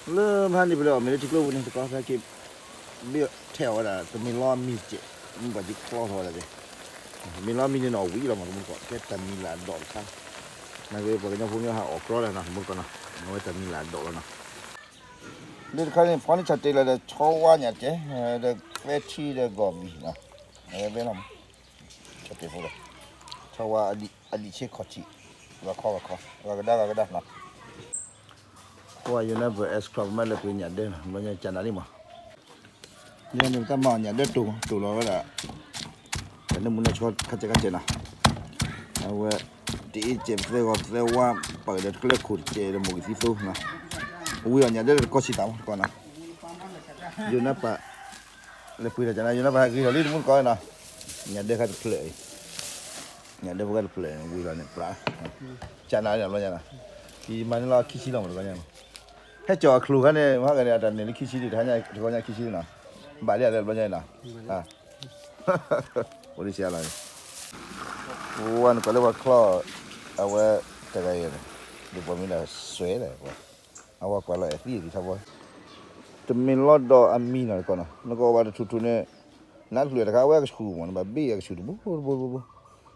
လၢမဟါန့ၣ် ပလဲၤအီၣ်မ့ၤလၢထံကျိပူၤန့ၣ် တကီၢ်ဖဲက့ၤ ဘ့ၣ်ထဲးအီၤဝဲဒၣ် တမံၤလီအမံၤတကဲး, မ့ၢ်ပှၤက့ၤချီထီၣ်ဝဲဒၣ်သ့ၣ်, တမံၤလီအမံၤန့ၣ်နီၤ ဝံၤလီၤမး တမူတကိး ကဲတမံၤလၢအဒိးတခါ, နာ်က့ပှၤကညီဖိမ့ၢ်ဟးအီၣ်ကြီဒီးနီၤ တမူတကိးနီၤ, အဝဲတမံၤလၢအဒိးလီၤနီၤ. လၢတခါန့ၣ် ဖီန့ၣ် ဆၢတဲာ်လီၤဒီး ဆီဝါညၣ်တဲာ် ဒီးပဲထံဒီးဂီၢ်မံၤနီၤ, အဝဲဘဲလီၤမး, ဆၢတဲာ်ဖိဒီး ဆီဝါအလံာ်ဆ့ခီၣ်ထံး, ဂၤခီဂၤခီ ဂၤကဒါဂၤကဒါနီၤ. ပှၤယိၤနါပၢၢ် ice cream မ့ၢ်လဲၤပှ့ၤညၣ်ဒၢနီၤ, ဘျီညါကနၤလံမး, ယန့ၣ် ပတၢ်မၤအီၣ်ညၣ်ဒၢတိၤ တိၤလီၤဝဲဒၣ်, တၢ်နၢမူနၢဆှီခါကဲခါကဲနီၤ, အဝဲ တအ့ၣ်ကဲး ပသဲဂီၤ ပသဲဝါ ပာ်ကဒီးတကျဲခိၣ်တကဲးဒီးမိၢ်ကသံသိနီၤ, ဝံၤအီၣ်ညၣ်ဒၢတကီၢ်ဆံးသးမးတကီၢ်နီၤ, ယိၤနါပၢၢ် လဲၤပှ့ၤဒီးကနၤ ယိၤနါပၢၢ်ဟဲဂ့ၤထီၣ်လံတမူတကိးနီၤ, ညၣ်ဒၢခါတဖျၢၣ်အံၤ, ညၣ်ဒၢဖိခါတဖျၢၣ်အံၤ ဝံၤလီၤန့ၣ် ပြး ကနၤလံနီၤ ဘျီညါနီၤ, ယမၤန့ၢ်လီၤခံဆံလီၤမးတကီၢ်ညါနီၤ, ဟဲကၠီၣ်အချိၣ်ခါန့ၣ် မဟါဂၤန့ၣ် အတၢ်န့ၢ်လၢခံဆံဒံး တဟါညါတကီၢ်ညါခံဆံနီၤ, ဘၣ်လံအလဲၣ်ဘျီညါနီၤ, အိၣ်ဒံးစှၤလီၤ, ပဝဲနကီးလၢပှၤချီၣ်, အဝဲ တဂၤအံၤန့ၣ်, ဒ်ပှၤမ့ၢ်ဒၣ်စွဲလဲၣ်, အဝဲကွၢ်လီၤအဲၣ်သံအံၤထီဘိ, တမ့ၢ်လီၤဒီးအမံၤနီၤတကီၢ်နီၤ, နကအီၣ်ဘၣ်တထူၣ်ထူၣ်န့ၣ်, နတချုးတခါအဝဲအကဆူၣ်မး နဘၣ်ဘ့ၣ်အကဆူၣ်တဘိတဘိတဘိတဘိ,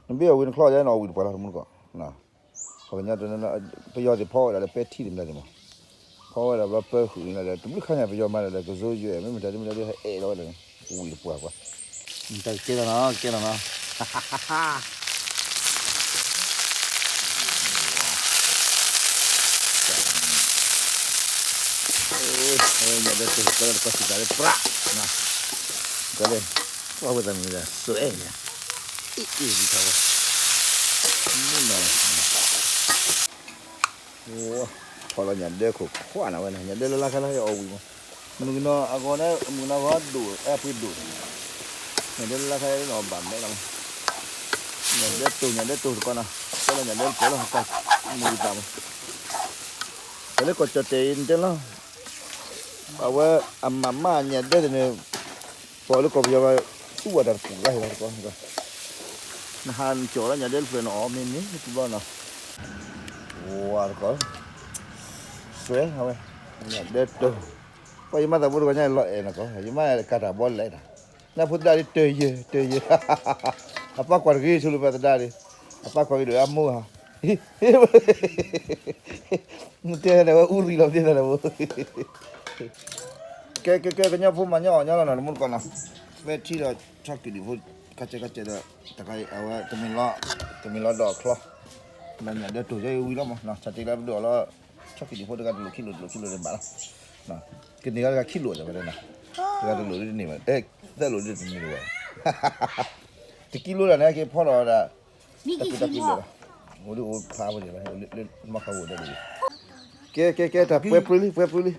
နဘ့ၣ်အီၤဝံၤနချီၣ်ယဲနီၤ အီၣ်ဝံၤတပှၢ်လီၤတမူတကိး, ပှၤကညီတနီၤနီၤ, ပယီၤသ့ၣ်ဖီဝဲဒၣ်လၢပဲထံတမံၤလီၤသ့ၣ်မး, ဖီဝဲဒၣ်ဘျီပၢဃုာ်လီၤဒီး တဘျုးခါညါပယီၤမၤဒီး ကစိယွဲၣ် မ့ၢ်မတၤတမံၤလီၤဒီး ဟဲအဲၣ်လီၤဝဲဒၣ်န့ၣ်, ဝံၤတပှၢ်ပှၢ်, တၢ်ကကဲထီၣ်နီၤ ကဲထီၣ်နီၤ ညၣ်ဒၢတိၢ်တကီၢ်စံးတၢ်လၢပြး, ကလဲၣ်, ပှၤဝဲတၢ်မံၤဒီး စိၤအဲၣ်န့ၣ်, အ့ၣ်အ့ၣ်ဒ်သိးဝဲ, ထီၣ်လီၤညၣ်ဒၢခိၣ်ခွါန့ၣ်ဝဲန့ၣ် ညၣ်ဒၢလၢလါခါလၢယအီၣ်ဝံၤမး, မုၢ်ကနီၤအဂီၢ်န့ၣ် မုၢ်ကနီၤဂီၤဒိၣ် အဲၣ်ပှ့ၤဒိၣ်, ညၣ်ဒၢလၢလါခါလၢအီၣ်ဘၣ်မဲလီၤ, ညၣ်ဒၢတိၢ် ညၣ်ဒၢတိၢ်တကီၢ်နီၤ, တၢ်လၢညၣ်ဒၢတကီၢ်လၢဟီၣ်ကၢ် မုၢ်ကသးမး, တၢ်လၢကီၢ်ကၠီၣ်တဲာ်အံၤနတဲလီၤ, အဝဲအမၤမၢ်ညၣ်ဒၢသ့ၣ်န့ၣ်, ပှၤလၢကီၢ်ပယီၤဘၣ်, သူၣ်ဘၣ်တၢ်တပူၤလၢဟဲလီၤတကီၢ်, နဟးနကၠီၣ်လၢညၣ်ဒၢတဖျၢၣ်န့ၣ် အီၣ်မ့ၢ်န့ၣ်တဘျီနီၤ, ဝါတကီၢ်, စွဲအဝဲ, ညၣ်ဒၢတိၢ်, ပှၤယမါသးဖိတဂီၤညါလီၤအဲၣ်နီၤကီၢ်, ယမါကးတၢ်ဘီလဲၣ်တၢ်, နၢ်ဖိသဒါဒ်တယဲၢ်တယဲၢ်, အပၢ်ကွၢ်တဂ့ၤဆိလၢပသဒါဒ်, အပၢ်ကွၢ်က့ၤဒိၣ်အမိၢ်ဧါ နတဲန့ၣ်ဝဲအူရံၤလီၤပသ့သးလၢဖိ, ကဲကဲကဲ ကညီဖိမၤညီအီၣ်ညီလီၤနီၤ တမူတကိးနီၤ, ပဲထံဒီး ဆီကံးဒံးဖိ ခါစဲးခါစဲးဒီး တခါအံၤ အဝဲ တမ့ၢ်လီၤဒီးချီ, မ့ၢ်ညၣ်ဒၢတိၢ်ယဲအံၤဝံၤလီၤမးနီၤ, ဆီကံးဒံးလၢပဒိၣ်အီၤလီၤ, ဆီကံးဒံးဖိတဂၤတလိၣ်ခံလိၣ် တလိၣ်ခံလိၣ်န့ၣ်ဘၣ်လီၤ, ကန့ၢ်ဂၤတဂၤခံလိၣ်ဒီးဝဲဒၣ်နီၤ, တဂၤတလိၣ်ဒ်တန့ၢ်ဘၣ်, သၢလိၣ်ဒ်တန့ၢ်ဘၣ်, တကံလိၣ်ဒၣ်န့ၣ် ဟဲက့ၤဖီလီၤဝဲဒၣ် တၢ်ကူတၢ်ကူလၢာ်လီၤ, အိၣ်ဒ်အိၣ်ဖးဝဲဒၣ်လီၤ, လၢမီခါဂိၢ်ဒၣ်ဒ်, ကဲကဲကဲ တၢ်ပှဲၤပှဲၤလံ ပှဲၤပှဲၤလံ,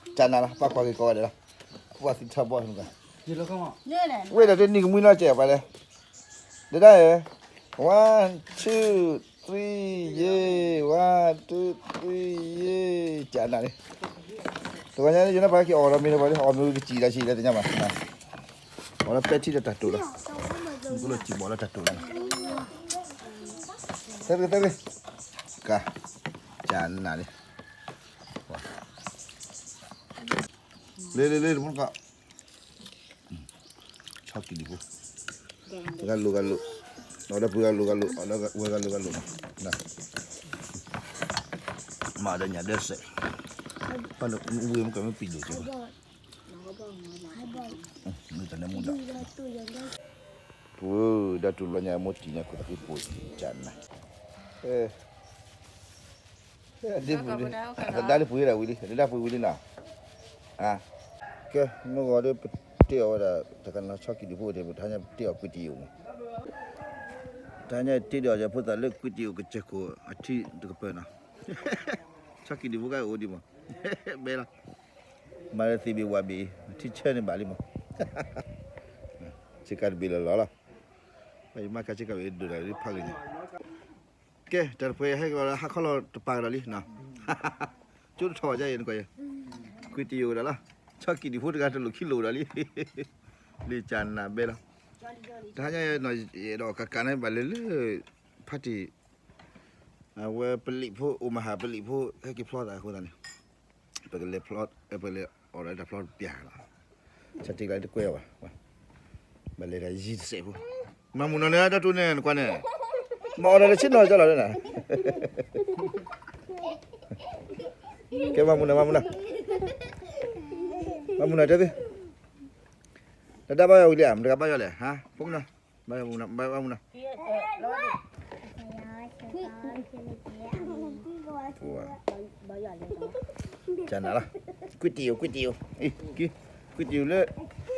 ကနၤလီၤ ပၢ်ကွၢ်က့ၤကိးဂၤဒဲးလီၤ, ပှၤသံထီဘီန့ၣ်, ဝဲဒၣ်တနံၤကမှံနီၤကဲးပှၤလဲၣ်, ဒဒၣ်ဧၢ, one two three ယဲ, one two three ယဲ, ကနၤလံ, တဂီၤညါန့ၣ် ယနပၢ်က့ၤအီၣ်ဒီးမ့ၤတပှၤလံ, အီၣ်မ့ၤဝံၤကစံၣ်လၢဆံးလၢတညါဘၣ် အီၣ်လၢပဲထံဒီးတၢ်တိၢ်လီၤ, မ့ၢ်ကလိၣ်စံၣ်ဘီၣ်လၢတၢ်တိၢ်လီၤ, သၢဂ့ၤသၢဂ့ၤ, က, ကနၤလံ, လ့လ့လ့ တမူတကိး, ဆီကံးဒံးဖိ, ဂၤလိာ်ဂၤလိာ်, အီၣ်ဒီးပှၤဂၤလိာ်ဂၤလိာ်, အီၣ်ဒီးဝဲဂၤလိာ်ဂၤလိာ်နီၤ, မၤဒီးညၣ်ဒၢစဲး, ပှၤဝံၤမ့ၢ်ကမ့ၢ်ပံၤဒိၣ်က့ၤ, မုၢ်တနၢမူဒီး, ပှၤဒၣ်တူၢ်လီၤညါမိၢ်တံၢ်ညါခိၣ်သးဃံပိာ်ကနၤ, ဒ်ပှၤ, သဒါလံပှ့ၤဒၣ်ဝံၤလံ သဒါပှ့ၤဝံၤလံနီၤ, ကဲ မုၢ်ဂီၤဒီး ပတ့အီၣ်ဝဲဒၣ် တကနၤဆီကံးဒံးဖိန့ၣ် ပတဟါညါပတ့အီၣ်ကွံတံာ်အိၣ်မး, တဟါညါတ့ဒီးယဖိသၣ်လၢကွံတံာ်အိၣ်ကစၢၢ်ခိၣ်အထံတကပၤနီၤ, ဆီကံးဒံးဖိကအိၣ်ဒံးမး, ဘဲလီၤ, မၤလၢသ့ဘ့ၣ်ဝၣ်ဘ့ၣ် ထံဆၢန့ၣ်ဘၣ်လံမး, ဆ့ကၤတဘ့ၣ်လီၤလီၤလီၤ, ယမါကဆ့ကၤဘ့ၣ်ဒိၣ်တၢ်လၢဖးဂ့ၤန့ၣ် ကဲ တၢ်တပှဲၤဟဲကလီၤလၢဟါခီလီၤတပာ်ကဒီးလံနီၤ, ကၠိတထီၣ်ဝဲဒ်အံၤနကွၢ်ယဲ, ကွံတံာ်အိၣ်ဒီးလီၤ, ဆီကံးဒံးဖိတဂၤတလိၣ်ခံလိၣ်ဒီးလံ, လံကနၤဘဲလီၤ, တဟါညါနီၤ ယအဲၣ်ဒိးကကးန့ၣ်ဘၣ်လၢလၢ ဖါတံၢ်, အဝဲပလံးဖိ အိၣ်မၤဟးပလံးဖိ ဟဲက့ၤဖျီသးအဃိသတးန့ၣ်, ပ ပကလဲၤဖျီ ပကလဲၤအီၣ်ဒီးတၢ်ဖျီတပျၢ်လီၤ. ဆၢထံကလါတကွဲအီၤဘၣ်, ဘၣ်လဲၤတၢ်ယံၤတစဲးဖိ, မၤမုၢ်နီၤန့ၣ် တၢ်တိၢ်န့ၣ် နကွၢ်န့ၣ်, မၤအီၣ်ဒီးလၢဆ့ၣ်နီၤကၠီလီၤန့ၣ်, ကဲမၤမုၢ်နီၤ မၤမုၢ်နီၤ, မၤမုၢ်နီၤတဲသ့, နဒၣ်ဘၣ်ယွၤဝံၤလံဧါ, မတၤဂၤဘၣ်ယွၤလဲၣ်, ဟါ, ဖိမုၣ်နီၤ, ဘၣ်ယွၤမုၢ်နီၤ, ဘၣ်ယွၤမုၢ်နီၤ ကနၤလီၤ, ကွံတံၢ်အိၣ် ကွံတံၢ်အိၣ်, ကွံတံၢ်အိၣ်လၢ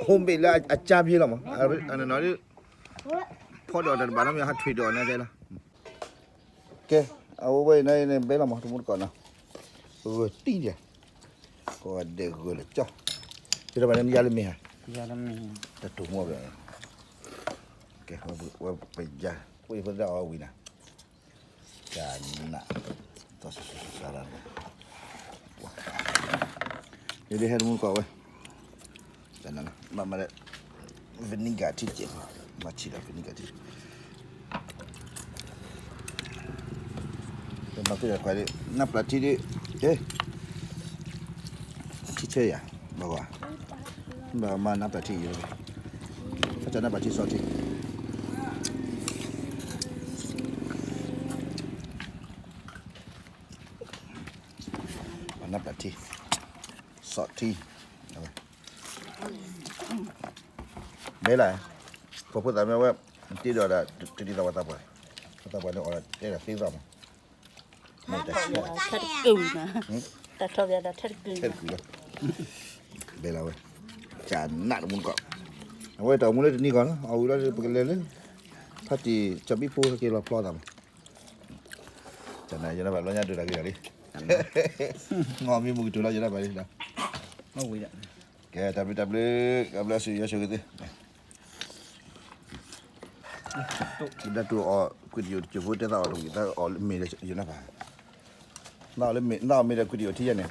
homemade လၢအကၢ်ဖဲလီၤမး, အနီၤ ဖီဒီးတၢ်တဘၣ်နီတမံၤ ဟးထွံၣ်ဒီးနၤတဲလီၤ, ကဲ, အဝဲဝဲအံၤန့ၣ် ဘဲလီၤမး တမူတကိးနီၤ, ဂၢၢ်တံၢ်ဒံး, ကိးဂၤဒဲးဂၢၢ်လၢကၠီ, ယတဘၣ်န့ၣ် ယၤလၢမ့ၢ်ဧါ, တၢ်တိၢ်မူအီၤ, ကဲ, ဝဲပယါ, ဝဲဖိသၣ်အီၣ်ဝံၤနၤ ကနၣ်, သီၣ်စစစရၣ်, ယဒ်ဟဲတမူတကိးဝဲ, ကနၣ်, မၤမၤဒီး vinegar ထံကဲး, မၤဆံးဒီး vinegar ထံ, မၤကွံာ်ဒီးခွဲးဒ် နၢ်ပျၢ်ထံဒ်, ထံဆၢယၤ, ဘၣ်ဂီၤ, ဘၣ်မၤနၢ်ပျၢ်ထံယၤ, ဟဲကနၢ်ပျၢ်ထံစီထံ နၢ်ပျၢ်ထံ, စီထံ, ဘဲလၢ, ပှၤဖိသၣ်မ့ၢ်ဝဲ, တ့ဒီးဒၣ် တဒ်သိးပှၤသးပှၢ်, ပှၤသးပှၢ်န့ၣ်အီၣ်ဒီးတဲဒၣ်သ့သးမး, မ့ၢ်တၢ်ဆၢ, ထဲတကုာ်, ထဲတကုာ်လီၤ, ဘဲလၢဝဲ, ကနၣ်တမူတကိး, အဝဲတၢ်အိၣ်မူလၢတနံၤကီးလီၤ, အဝံၤလီၤပကလဲၤလၢ, ဖါတံၢ် ကၠီဘံၣ်ဖိဟဲက့ၤလီၤဖျီသးမး ကနၣ် ယနၢ်ပၢၢ်လီၤညါဒုးတၢ်ဂ့ၢ်လီၤလံ, ငီမံမုၢ်ကတိၤလီၤ ယနၢ်ပၢၢ်လံ, ကဲ တၢ်ဘျုးတၢ်ဘျုး, ကဘျုးဆိၣ်ဂ့ၤဆိၣ်ဂ့ၤသ့, ဒၣ်တူၢ်အီၣ်ကွံာ်တယိာ်တစိၢ်ဖိတဲသးအီၣ်တဝံၤသးအီၣ်လၢမ့ၢ်ဒီးယနၢ်ပၢၢ်, နအီၣ်မ့ၢ်ဒီးကွံာ်တယိာ်ထံယဲန့ၣ်,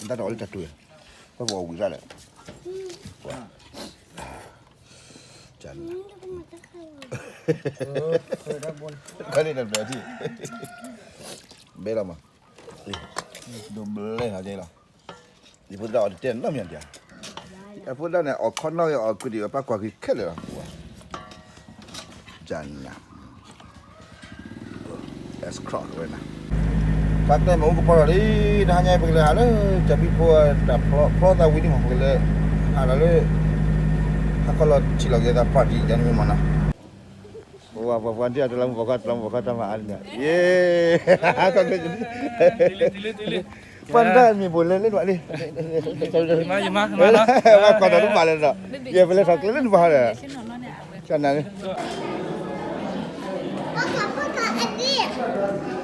တၢ်တအီၣ်လၢတၢ်တူၢ်, ပှၤပအီၣ်ဝံၤသးဒီး ကနၣ်, ခီန့ၣ်တဘျီထံ, ဘဲလီၤမး, ဒိးဘျဲၣ်လီၤက့လီၤ, ယဖိသၣ်အီၣ်တတဲနီတမံၤဒံး, အဖိသၣ်န့ၣ် အီၣ်ခီနီၣ်ဂ့ၤ အီၣ်ကွံာ်ဒံး အပၢ်ကွၢ်က့ၤခဲလၢာ်လီၤ, ကနၣ် S Cross ဝဲနၤ, တၢ်တဲမ့ၢ်အိၣ်ကပီၤထီၣ်လံ, တဟါညါပကလဲၤဟးလၢ ကၠီဘံၣ်ဖိတၢ်ဖျီသးဝံၤန့ၣ်မး ပကလဲၤ, ဟးလီၤလၢ, ဟးခီလီၤထံၣ်လီၤက့ၤသး party ယၤန့ၣ်မ့ၢ်မးနီၤ, ပှၤပှၤပှၤဒ်အတလးမူပှၤခီတလးမူပှၤခီတၢ်မၤအါန့ၣ်, ယ့, ပှၤတၢ်မံၤပူၤလဲၤလၢနၤလံ, ပှၤကွၢ်တၢ်တဘၣ်လဲၣ်ဒီး, ယဲပလဲၤထီၣ်ကျဲလၢနပှၤဟီဒီး, ကနၣ်န့ၣ် Papa, Papa, a deer.